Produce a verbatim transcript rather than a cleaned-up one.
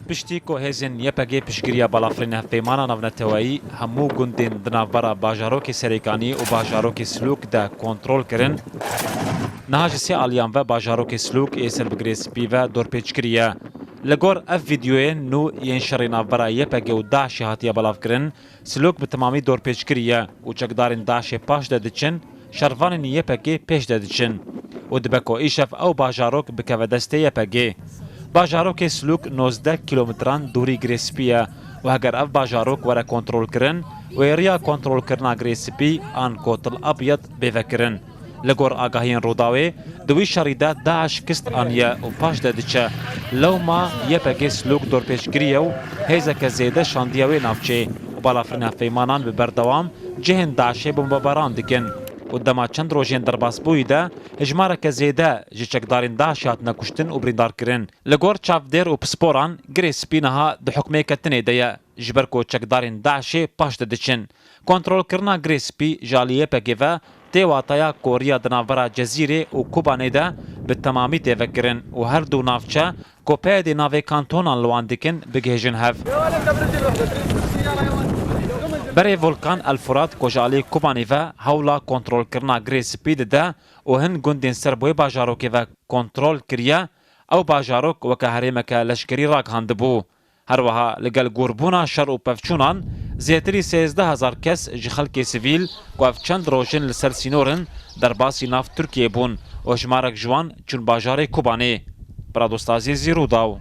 Piştî ku hêzên Y P G piştgiriya balafirên hevpeymana navneteweyî hemû gundên di navbera bajarokê Serêkanî û bajarokê Silûk de kontrol kirin, niha ji sê aliyan ve bajarokê Silûk ê ser bi Girê Spî ve dorpêçkirî ye. Li gor ev vîdyoyên nû yên şerê navbera Y P G û DAIŞê hatiye belavkirin, Silûk bi temamî dorpêçkirî ye û çekdarên DAIŞê paş de diçin, şervanên Y P G pêş de diçin û dibe ku îşev ew bajarok bikeve destê Y P G. Bajarokê Silûk nozdeh kîlometran dûrî Girê Spî ye û heger ev bajarok were kontrolkirin, wê riya kontrolkirina Girê Spî an Kotil Abyad bê vekirin. Li gor agahiyên Rûdawê, di wî şerî de DAIŞ kist aniye û paş de diçe. Lewma Y P G Silûk dorpêçkirî ye û hêzeke zêde şandiye wê navçeyê û balafirên hevpeymanan bi berdewam cihên DAIŞê bombebaran dikin û dema çend rojên derbasbûyî de hejmareke zêde ji çekdarên DAIŞê hatine kuştin û birîndar kirin. Li gor çavdêr û pisporan, Girê Spî niha di hukmê ketinê de ye, ji ber ku çekdarên DAIŞê paş de diçin. Kontrolkirina Girê Spî ji alî Y P G ve tê wataya ku riya di navbera Cezîrê û Kobanê de bi temamî tê vekirin û her du navçe ku P Y D'ê navê kantonan li wan dikin, bigihêjin hev. Berê Volkan El Furat ku ji alî Kobanê ve hewla kontrolkirina Girê Spî dide û hin gundên ser bi wê bajarokê ve kontrol kiriye, ew bajarok weke herêmeke leşkerî ragihandibû. Her wiha li gel gorbûna şer û pevçûnan, zêtirî sêzdeh hezar kes ji xelkê sivîl ku ev çend roj in li ser sînor in, derbasî nav Tirkiyê bûn û hejmarek ji wan çûn bajarê Kobanê. Brad Ustazî, Rûdaw.